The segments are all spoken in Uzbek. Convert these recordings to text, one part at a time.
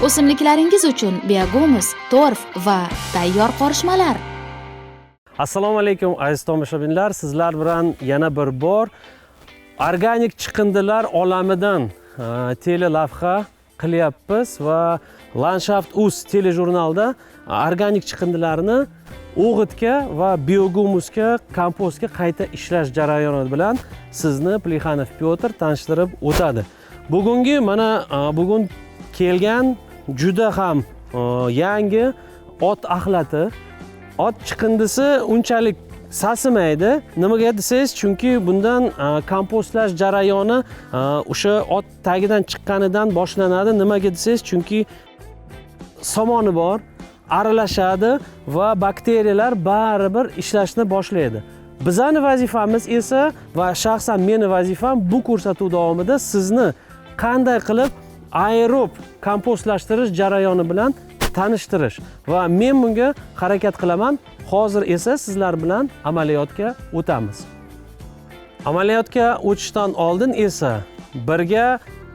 O'simliklaringiz uchun biogumus, torf va tayyor qorishmalar. Assalomu alaykum aziz tomoshabinlar, sizlar bilan yana bir bor organik chiqindilar olamidan telelavha qilyapmiz va Landshaft Uz telejurnalda organik chiqindilarni o'g'itga va biogumusga, kompostga qayta ishlash jarayoni bilan sizni Plexanov Pyotr tanishtirib o'tadi. Bugungi mana bugun kelgan juda ham yangi ot axlati. Ot chiqindisi unchalik sasimaydi. Nimaga desangiz, chunki bundan kompostlash jarayoni o'sha ot tagidan chiqqanidan boshlanadi. Nimaga desangiz, chunki somoni bor, aralashadi va bakteriyalar baribir ishlashni boshlaydi. Bizning vazifamiz esa va shaxsan meni vazifam bu ko'rsatuv davomida sizni qanday qilib aerob kompostlashtirish jarayoni bilan tanishtirish va men bunga harakat qilaman. Hozir esa sizlar bilan amaliyotga o'tamiz. Amaliyotga o'tishdan oldin esa birga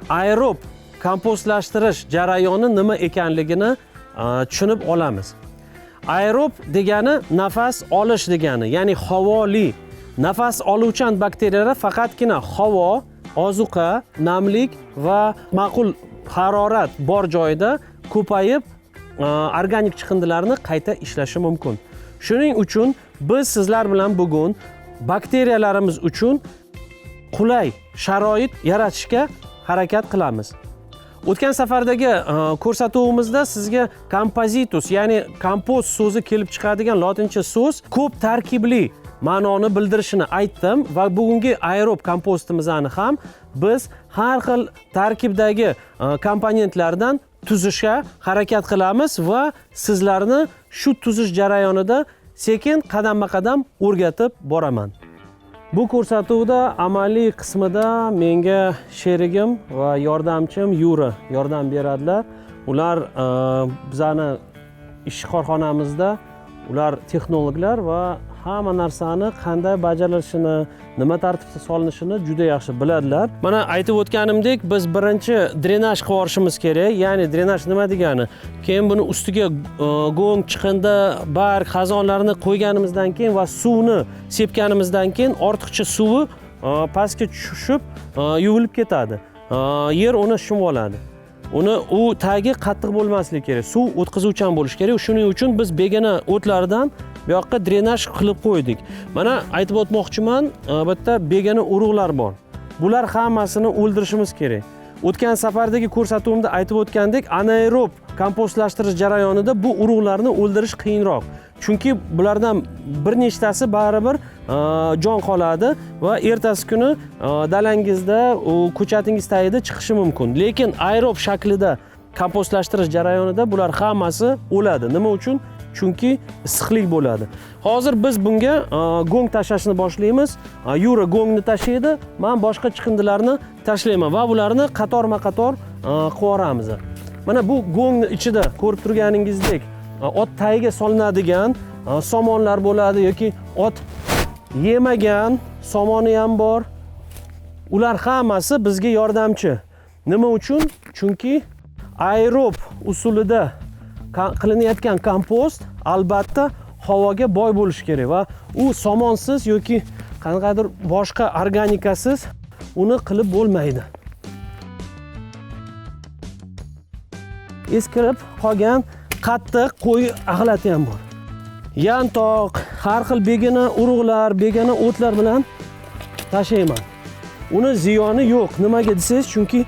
aerob kompostlashtirish jarayoni nima ekanligini tushunib olamiz. Aerob degani nafas olish degani, ya'ni havoli. Nafas oluvchan bakteriyalar faqatgina havo, ozuqa, namlik va ma'qul harorat bor joyda ko'payib organik chiqindilarni qayta ishlashi mumkin. Shuning uchun biz sizlar bilan bugun bakteriyalarimiz uchun qulay sharoit yaratishga harakat qilamiz. O'tgan safardagi ko'rsatuvimizda sizga kompozitus, ya'ni kompost so'zi kelib chiqadigan lotincha so'z ko'p tarkibli ma'noni bildirishini aytdim va bugungi aerob kompostimizni ham biz har xil tarkibdagi komponentlardan tuzishga harakat qilamiz va sizlarni shu tuzish jarayonida sekin qadamma-qadam o'rgatib boraman. Bu ko'rsatuvda amaliy qismida menga sherigim va yordamchim Yura yordam beradilar. Ular bizani ish korxonamizda ular texnologlar va hamma narsani qanday bajarilishini, nima tartibda solinishini juda yaxshi biladilar. Mana aytib o'tganimdek, biz birinchi drenaj qilib olishimiz kerak. Ya'ni drenaj nima degani? Keyin buni ustiga go'ng, chiqindi, barg, xazonlarni qo'yganimizdan keyin va suvni sepganimizdan keyin ortiqcha suvi pastga tushib yuvilib ketadi. Yer uni shimib oladi. Uni u tagi qattiq bo'lmasligi kerak, suv o'tkazuvchan bo'lishi kerak. Shuning uchun biz begona o'tlardan bu yoqqa drenaj qilib qo'ydik. Mana aytib o'tmoqchiman, bu yerda begona urug'lar bor. Bular hammasini o'ldirishimiz kerak. O'tgan safardagi ko'rsatuvimda aytib o'tgandek, anaerob kompostlashtirish jarayonida bu urug'larni o'ldirish qiyinroq. Chunki bulardan bir nechtasi baribir jon qoladi va ertasi kuni dalangizda, u ko'chatingiz tagida chiqishi mumkin. Lekin aerob shaklida kompostlashtirish jarayonida bular hammasi o'ladi. Nima uchun? Chunki issiqlik bo'ladi. Hozir biz bunga go'ng tashlashni boshlaymiz. Yura go'ngni tashlaydi, men boshqa chiqindilarni tashlayman va bularni qatorma-qator qilib yuboramiz. Mana bu go'ngni ichida ko'rib turganingizdek, ot tagiga solinadigan somonlar bo'ladi yoki ot yemagan somoni ham bor. Ular hammasi bizga yordamchi. Nima uchun? Chunki aerob usulida qilinayotgan kompost albatta havoga boy bo'lishi kerak va u somonsiz yoki qanaqadir boshqa organikasiz uni qilib bo'lmaydi. Eskirib qolgan qattiq qo'y axlati ham bor. Yantoq, har xil begona urug'lar, begona o'tlar bilan tashlayman. Uni ziyoni yo'q. Nimaga desangiz, chunki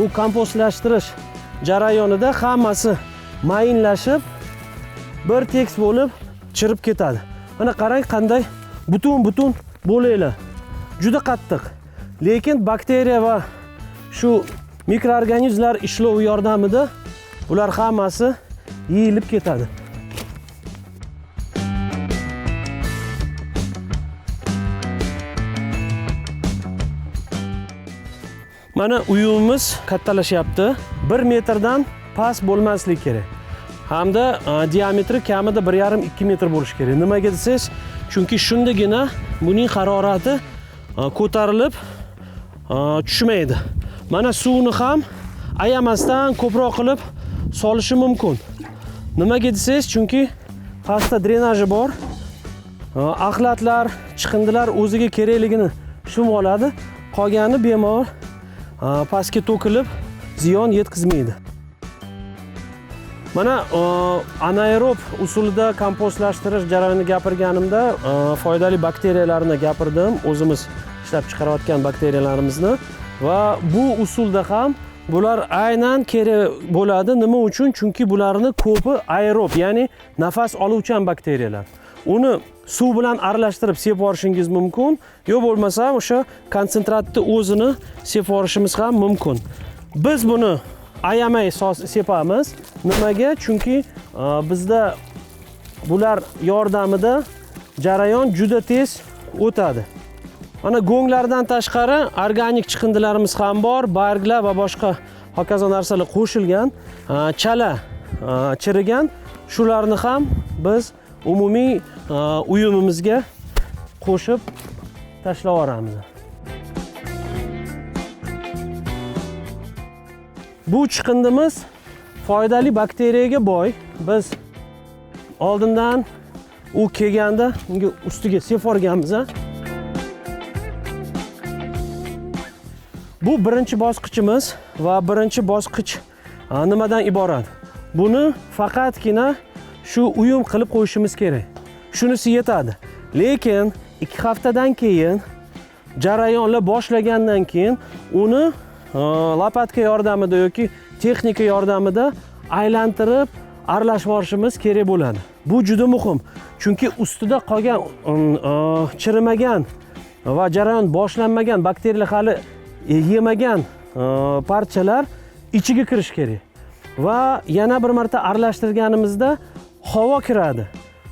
u kompostlashtirish jarayonida hammasi mayinlashib bir tekis bo'lib chirib ketadi. Mana qarang qanday butun-butun bo'laklar. Juda qattiq. Lekin bakteriya va shu mikroorganizmlar ishlovi yordamida bular hammasi yeyilib ketadi. Mana uyimiz kattalashyapti. 1 metrdan past bo'lmasligi kerak. Hamda diametri kamida bir yarim ikki metr bo'lishi kerak. Nimaga desangiz, chunki shundagina buning harorati ko'tarilib tushmaydi. Mana suvni ham ayamasdan ko'proq qilib solishi mumkin. Nimaga desangiz, chunki pastda drenaji bor. Axlatlar, chiqindilar o'ziga kerakligini tushunib oladi. Qolgani bemalol pastga to'kilib ziyon yetkazmaydi. Mana anaerob usulida kompostlashtirish jarayonini gapirganimda foydali bakteriyalarni gapirdim, o'zimiz ishlab chiqarayotgan bakteriyalarimizni va bu usulda ham bular aynan kerak bo'ladi. Nima uchun? Chunki bularni ko'pi aerob, ya'ni nafas oluvchan bakteriyalar. Uni suv bilan aralashtirib sepib yuborishingiz mumkin, yo bo'lmasa o'sha konsentratni o'zini sepib yuborishimiz ham mumkin. Biz buni ayamay sepamiz. Nimaga? Chunki bizda bular yordamida jarayon juda tez o'tadi. Mana go'nglardan tashqari organik chiqindilarimiz ham bor, barglar va boshqa hokazo narsalar qo'shilgan, chala chirigan, shularni ham biz umumiy uyumimizga qo'shib tashlab yuboramiz. Bu chiqindimiz foydali bakteriyaga boy. Biz oldindan u kelganda unga ustiga sepib yuborganmiz, ha? Bu birinchi bosqichimiz va birinchi bosqich nimadan iborat? Buni faqatgina shu uyum qilib qo'yishimiz kerak. Shunisi yetadi. Lekin 2 haftadan keyin jarayonlar boshlagandan keyin uni lopatka yordamida yoki texnika yordamida aylantirib aralashib yuborishimiz kerak bo'ladi. Bu juda muhim. Chunki ustida qolgan, chirimagan va jarayon boshlanmagan bakteriyalar hali yemagan parchalar ichiga kirishi kerak. Va yana bir marta aralashtirganimizda havo kiradi,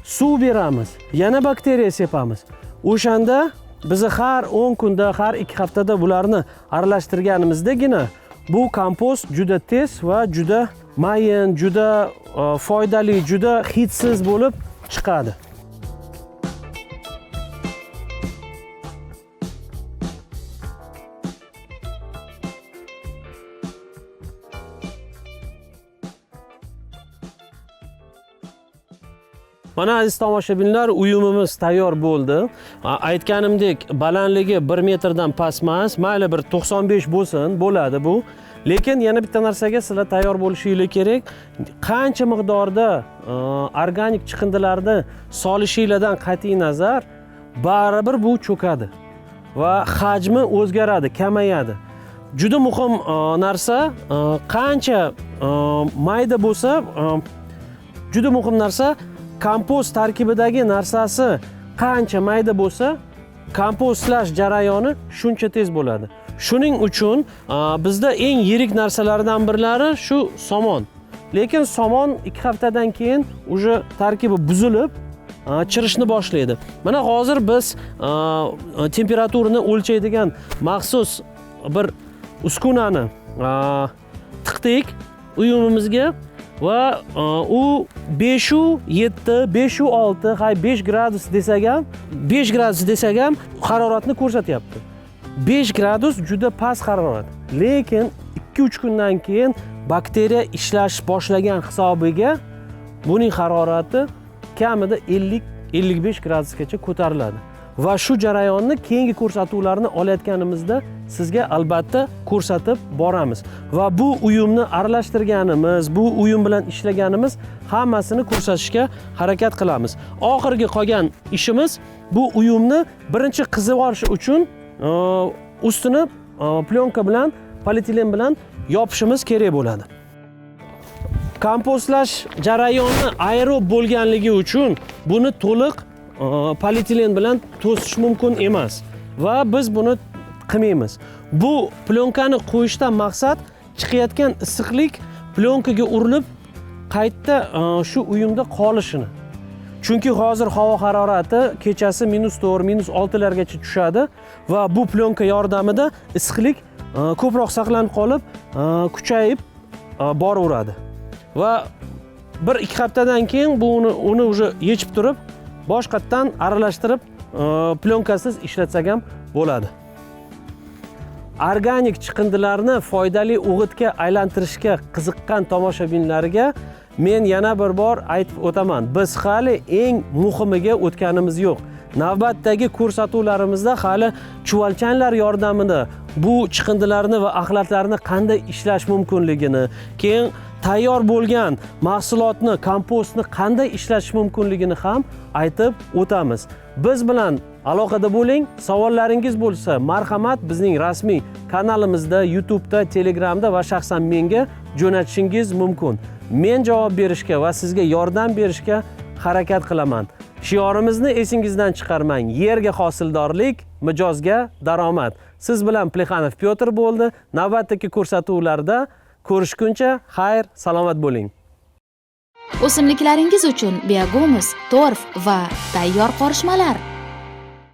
suv beramiz, yana bakteriya sepamiz. O'shanda biz har 10 kunda, har 2 haftada bularni aralashtirganimizdagina bu kompost juda tez va juda mayin, juda foydali, juda hidsiz bo'lib chiqadi. Mana aziz tomoshabinlar, uyumimiz tayyor bo'ldi. Aytganimdek, balandligi 1 metrdan past emas, mayli bir 95 bo'lsin, bo'ladi bu. Lekin yana bitta narsaga sizlar tayyor bo'lishinglar kerak. Qancha miqdorda organik chiqindilarni solishinglardan qat'iy nazar, baribir bu cho'kadi va hajmi o'zgaradi, kamayadi. Juda muhim narsa, qancha mayda bo'lsa, juda muhim narsa, kompost tarkibidagi narsasi qancha mayda bo'lsa, kompostlash jarayoni shuncha tez bo'ladi. Shuning uchun bizda eng yirik narsalardan birlari shu somon. Lekin somon 2 haftadan keyin уже tarkibi buzilib, chirishni boshlaydi. Mana hozir biz temperaturani o'lchaydigan maxsus bir uskunani tiqdik uyumimizga va u beshu yetti, beshu olti, hay 5 gradus desak ham, 5 gradus desak ham haroratni ko'rsatyapti. 5 gradus juda past harorat. Lekin 2-3 kundan keyin bakteriya ishlash boshlagan hisobiga buning harorati kamida 50-55 gradusgacha ko'tariladi. Va shu jarayonni keyingi ko'rsatuvlarni olayotganimizda sizga albatta ko'rsatib boramiz. Va bu uyumni aralashtirganimiz, bu uyum bilan ishlaganimiz hammasini ko'rsatishga harakat qilamiz. Oxirgi qolgan ishimiz bu uyumni birinchi qizib olish uchun ustini plyonka bilan, polietilen bilan yopishimiz kerak bo'ladi. Kompostlash jarayoni aerob bo'lganligi uchun buni to'liq polietilen bilan to'sish mumkin emas va biz buni qilmaymiz. Bu plyonkani qo'yishdan maqsad chiqayotgan issiqlik plyonkaga urilib qayta shu uyumda qolishini. Chunki hozir havo harorati kechasi minus to'rt, minus oltilargacha tushadi va bu plyonka yordamida issiqlik ko'proq saqlanib qolib, kuchayib boraveradi. Va 1-2 haftadan keyin bu uni уже yechib turib, boshqatdan aralashtirib, plyonkasiz ishlatsak ham bo'ladi. Organik chiqindilarni foydali o'g'itga aylantirishga qiziqqan tomoshabinlarga men yana bir bor aytib o'taman, biz hali eng muhimiga o'tganimiz yo'q. Navbatdagi ko'rsatuvlarimizda hali chuvalchanglar yordamida bu chiqindilarni va axlatlarni qanday ishlash mumkinligini, keyin tayyor bo'lgan mahsulotni, kompostni qanday ishlatish mumkinligini ham aytib o'tamiz. Biz bilan aloqada bo'ling. Savollaringiz bo'lsa, marhamat, bizning rasmiy kanalimizda, YouTube'da, Telegramda va shaxsan menga jo'natishingiz mumkin. Men javob berishga va sizga yordam berishga harakat qilaman. Shiorimizni esingizdan chiqarmang: yerga hosildorlik, mijozga daromad. Siz bilan Plexanov Pyotr bo'ldi. Navbatdagi ko'rsatuvlarda ko'rishguncha xayr, salomat bo'ling. O'simliklaringiz uchun biogumus, torf va tayyor qorishmalar.